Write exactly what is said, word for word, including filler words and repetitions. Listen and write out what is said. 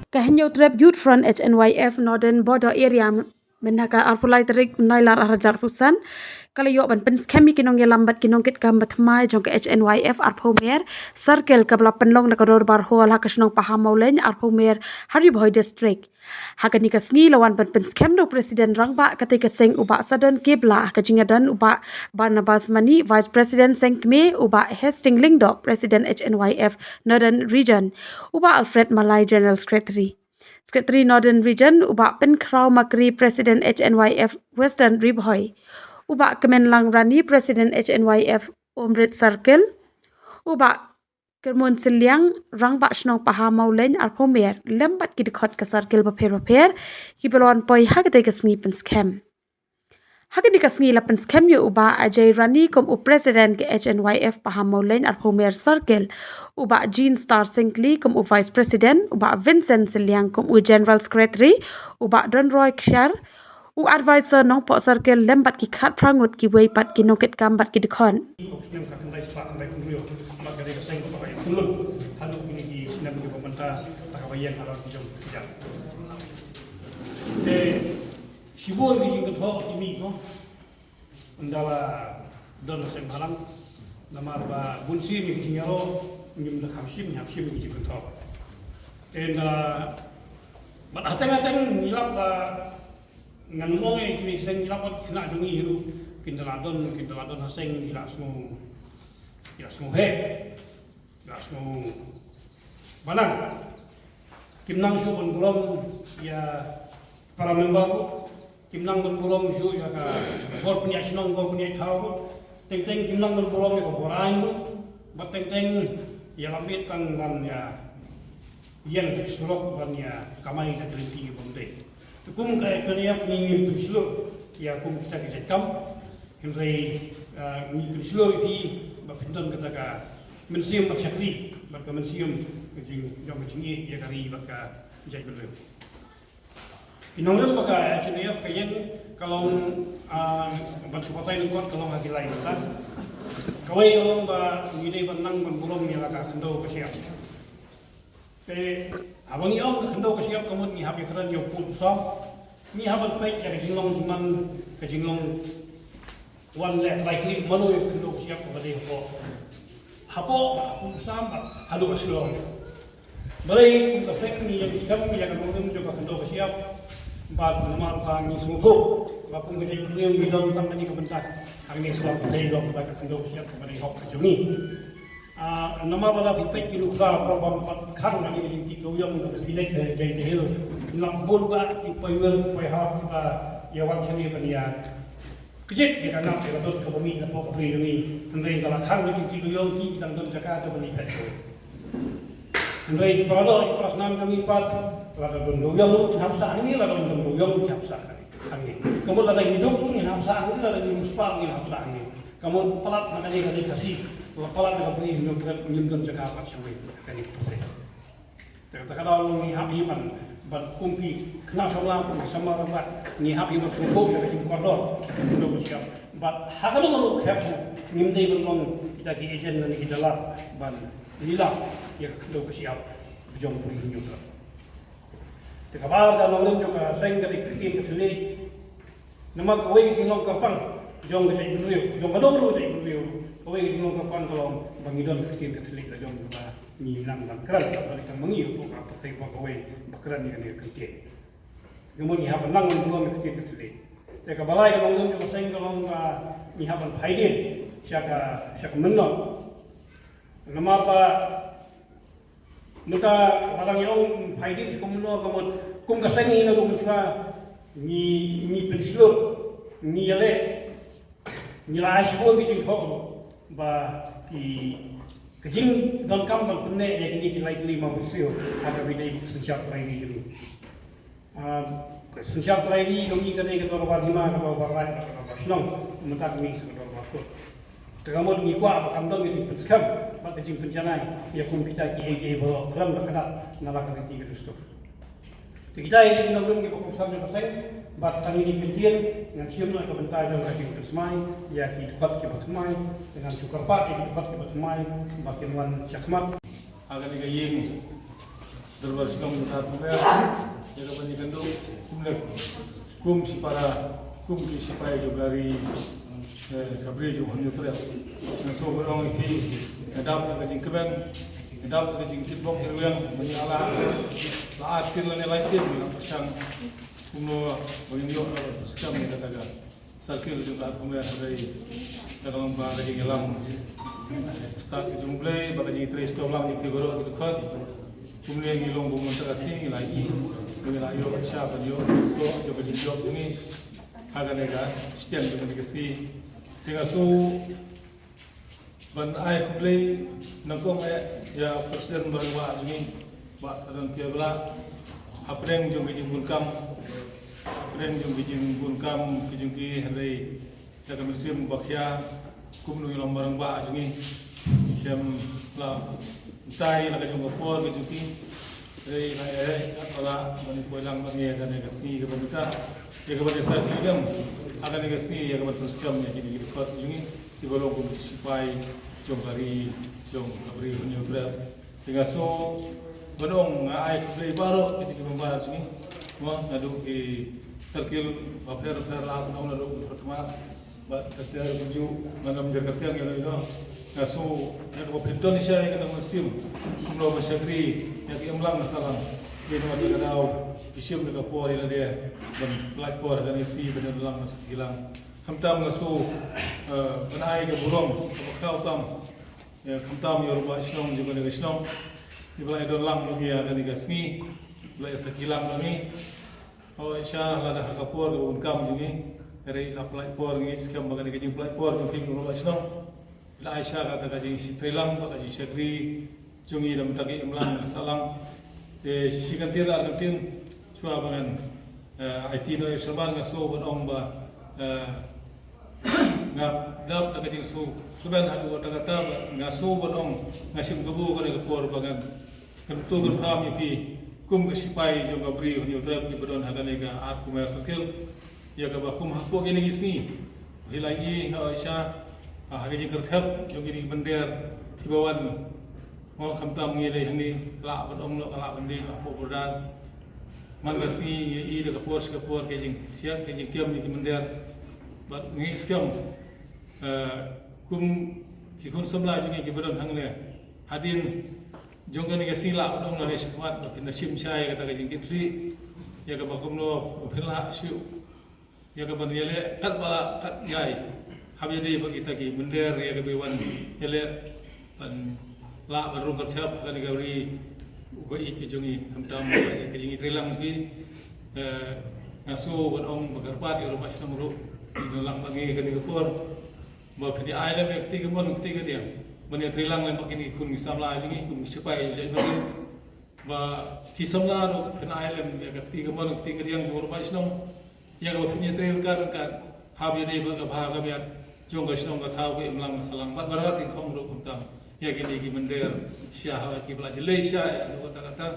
Ka Hynñiewtrep Youth Front H N Y F Northern Border Area mynta ka arphew lai tarik Nailar arhajar arphew san ka la ïoh ban pynskhem ïa ki nongïalam bad ki nongkitkam ba thymmai jong ka H N Y F arphew mer circle kaba la pynlong na ka Dorbar Hall ha ka shnong Pahammawlein arphew mer ha Ri Bhoi District. Ha kane ka sngi la wan ban pynskhem da u President Rangbah katei ka seng u Bah Sadon Kebla, ha ka jingïadon u Bah Barnabas Mani, Vice President seng kmie, u Bah Hastings Lyngdoh, President H N Y F Northern Region, u Bah Alfred Malai, General Secretary, Secretary Northern Region, u Bah Pynkhraw Makri, President H N Y F Western Ri Bhoi, u Bah Kmenlang Rani, President H N Y F Umrit Circle, u Bah Kyrmun Sylliang, Rangbah Shnong Pahammawlein arphew mer, lem bad ki dkhot ka circle bapher bapher kiba la wan poi ha katei ka sngi pynskhem. Ha kane ka sngi la pynskhem ïa u Bah Ajay Rani kum u President ka H N Y F Pahammawlein arphew mer circle, u Bah Jean Star Syngkli kum u Vice President, u Bah Vincent Sylliang kum u General Secretary, u Bah Donroy Kshiar, u Advisor Nongpoh Circle, lem bad ki khatphra ngut kiwei pat ki nongkitkam bad ki dkhot. Snem ka khyndai spah khyndai phew hynriew, bad ka dei ka seng kaba ïa khunlung haduh kine ki snem kiba mynta, ta kaba ïeng ha la ki jong ki jam. Te shibun ki jingkynthoh ki mih ko. Ynda la don seng bhalang, namar ba bun sien ki jingïaroh ngim da kham shim, ngi hap shim ki jingkynthoh. Te ynda bad hateng hateng ngi lap ba ngan ong ïa kine ki seng ngi lap bad khynnah jong ngi hi ruh, kin da la don, kin da la don ha seng, ki la sngew, ki la sngew heh, ki la sngew ba nang. Kim nang shuh ban burom ïa para member ruh, kim nang ban burom shuh ïa ka bor pynïaid shnong, bor pynïaid thaw ruh. Teng teng kim nang ban burom ïa ka bor aiñ ruh, bad teng teng ïa la miet tang ban ïa ïeng ka surok ban ïa kamai da ka lynti bym dei. Te kum ka H N Y F ngi ngim pynshlur ïa kum kita ki jait kam. Hynrei, ah, ngi pynshlur ïa phi ba phin don kata ka mynsiem bad shakri bad ka mynsiem ka jing, jong ka jingïeit ïa ka ri bad ka jaitbynriew. Ki nongrim ba ka H N Y F ka ïeng ka long, ah, ban shu batai lyngkot ka long ha ki lai bynta. Kawei ka long ba ngi dei ban nang ban burom ïa la ka khyndew ka shyiap. Te haba ngi ong ka khyndew ka shyiap ka mut ngi hap ïakren ïa u pud u sam. Ngi hap ban peit ïa ka jinglong jingman, ka jinglong wan leh trai khlieh mano ïa ka khyndew ka shyiap kaba dei hapoh, hapoh, hapoh u pud u sam bad haduh ha shlur. Balei kum ka seng ngi ïeng skhem ïa ka nongrim jong ka khyndew ka shyiap? Bad namar ba ngi sngewthuh ba kum ka jaitbynriew ngi don tang kane ka bynta hangne shuwa, ka dei long ba ka khyndew ka shyiap kaba dei hok ka jong ngi. Ah, namar lada phi peit ki nuksa program pat khang na ki jingtip dewiong na ki village ha Jaintia Hills, nang bun ba ki paiwer paihap kiba ïa wan shane ban ïa kjit ïa ka nap ïa ka dud kaba mih napoh ka ri jong ngi. Hynrei lada khang na ki jingtip dewiong ki dang don jaka kaba mih phet. Hynrei para doh para snam jong ngi pat, lada don dewiong ki hap sah hangne, lada don dewiong ki hap sah hangne. Ka mut lada ngi duk ngi hap sah hangne, lada ngi muspah ngi hap sah hangne. Ka mut palat na kane ka ri Khasi, la palat na ka bri Hynñiewtrep ngim don jaka pat shawei kane ka pyrthei. Te kata ka daw ngi hap hi ban, ban kum ki khynnah samla, kum ki samla rangbah, ngi hap hi ban sngewthuh ïa ka jingkordor ka khyndew ka shyiap. Bad ha kano kano ka khep ngim dei ban long kita ki agent lane ki dalar ban lilam ïa ka khyndew ka shyiap jong ka ri Hynñiewtrep. Te kaba ar ka nongrim jong ka seng ka dei ka ktien ka thylliej. Namar kawei ka jinglong kyrpang jong ka jaitbynriew, jong kano kano ka jaitbynriew, kawei ka jinglong kyrpang ka long ba ngi don ka ktien ka thylliej la jong kaba ngi nang ban kren, kaba dei tang ma ngi hapoh ka pyrthei ba kawei ba kren ïa kane ka ktien. Ka mut ngi hap ban nang ban burom ïa ka ktien ka thylliej. Te kaba lai ka nongrim jong ka seng ka long ba ngi hap ban phai dien sha ka, sha ka mynnor. Namar ba mynta ba dang ïa ong phai dien sha ka mynnor ka mut kum ka seng ngi na ka mynshuwa ngi, ngi pynshlur, ngi ïaleh, ngi la ai shibun ki jingthoh ba ki, ka jingdonkam ban pynneh ïa kine ki lai tylli mawbyrsiew ha kaba ïadei bad ka synshar trai ri jong ngi. Ah, ka synshar trai ri jong ngi ka dei ka dorbar hima, ka dorbar raid, ka dorbar shnong, mynta ka mih sa ka dorbar kut. Te ka mut ngi kwah ba kan don ka jingpynskhem bad ka jingpynjanai ïa kum kita kiei kiei baroh khlem da kyndat na la ka riti ka dustur. Te kita ïa ki nongrim kiba kongsan jong ka seng bad tang ïa ki kyntien ngan shim noh ïa ka bynta jong ka jingpynsmai ïa ki dkhot kiba thymmai, te ngan shu kyrpad ïa ki dkhot kiba thymmai ba kin wan shakhmat ha kane ka ïing. Dorbar Shnong Mawthadraishan, ïa kaba ngi ïakynduh kumne, kum shipara, kum ki shipai jong ka ri, eh, ka bri jong Hynñiewtrep. Nga sngewbha ban ong ïa phi, nga dap da ka jingkmen, nga dap da ka jingkitbok kyrwiang, ba ngi la, la ar sien lane lai sien ngi la pyrshang kumno ba ngin ïoh na ka pyrshang ïa kata ka circle jong ka Arphew Mer, hynrei da ka long ba ka jingïalam stad ka jong U Blei, ba ka jingtrei sngewbha lang jong ki baroh ki dkhot. Kumne ngi long bun mynta ka sngi ngi la ïoh, ngi la ïoh sha ban ïoh soh jong ka jingjop jong ngi ha kane ka shnong jong ngi ka sngi. Te nga shu ban ai khublei nyngkong eh ïa President Barangbah jong ngi, Bah Sardar K Blah, hapdeng jong ka jingbun kam, hapdeng jong ka jingbun kam ka jong ki, hynrei da ka mynsiem ba khia, kumno ïa u Barangbah jong ngi, khlem la tai la ka jong ka por ka jong ki, hynrei la eh ka la ban poi lang ba ngi ïa kane ka sngi kaba mynta, ïa kaba ngi sa ki dem ha kane ka sngi ïa kaba pynskhem ïa kine ki dkhot jong ngi kiba long kum ki shipai jong ka ri, jong ka bri Hynñiewtrep. Te nga shu ban ong nga ai khublei baroh kine ki member jong ngi. Mo, naduh ki circle bapher bapher, la ban ong naduh ki Pyrthma bad ka ter kumjuh, nga nym jer kyrteng ïa lade noh. Nga shu, ïa kaba phin don shisha ïa ka mynsiem kumno ban shakri ïa ki imlang sahlang. Ïa kaba ka daw ki shim da ka por ïa lade ban pynlait por ha kane ka sngi ban ïalang ban sakhi lang. Khamtam nga shu, eh, ban ai ka burom kaba khraw tam, eh, khamtam ïa u Rangbah Shnong jong kane ka shnong, iba la ïadon lang bad ngi ha kane ka sngi, ba la ïasakhi lang bad ngi. Hooid, sha lada ha ka por kaba bun kam jong ngi, hynrei la pynlait por, ngi skhem ba kane ka jingpynlait por jong phi kum u Rangbah Shnong la ai sha kata ka jingtrei lang bad ka jingshakri jong ngi da mynta ka imlang ka sahlang. Te shi kyntien ar kyntien shuwa ba ngan, eh, aiti noh ïa u sermon, nga shu ban ong ba, eh, nga dap da ka jingsngewkmen haduh katta katta, ba nga shu ban ong nga shim kabu kane ka por ba ngan kyntu kynpham ïa phi kum ka shipai jong ka bri Hynñiewtrep kiba don ha kane ka Arphew Mer circle. Ïa kaba kum hapoh kine ki sngi, phi la ïohi, nga ong sha, ha ka jingkyrthep jong kine ki mynder kiba wan. Mo, khamtam ngi lei hangne, ka lah ban ong noh, ka lah ban leit noh hapoh border. Man ka sngi ngi ïohi da ka por sha ka por ka jingsiat ka jingkem ïa ki mynder. Bad ngi skhem, eh, kum ki khun samla jong ngi kiba don hangne, hadien jong kane ka sngi lah ban ong lane shakhmat ba phin da shim shai ïa kata ka jingkitkhlieh, ïa kaba kumno ba phin lah shuh ïa ka ban ïaleh katba lah katba ïai, hap ïadei bad kita ki mynder ïa kaba wan ïaleh ban lah ban rung kyrthep ha kane ka ri uba ïeit ka jong ngi. Khamtam ka jingïatreilang phi, eh, nga shu ban ong ba kyrpad ïa u Rangbah Shnong ruh, ïa u nonglang bad ngi ha kane ka por, ba phin ïa ai lem ïa ka kti kamon ka kti kadiang ban ïatreilang lem bad kine ki khun ki samla jong ngi, khun ki shipai jong ngi, ba ki samla ruh phin ai lem ïa ka kti kamon ka kti kadiang jong u Rangbah Shnong, ïa kaba phin ïatrei ryngkat ryngkat, hap ïadei bad ka bha ka miat jong ka shnong ka thaw, ka imlang ka sahlang bad baroh ki khong ruh khamtam ïa kine ki mynder sha ha kiba la jlei sha ïa ruh katta katta.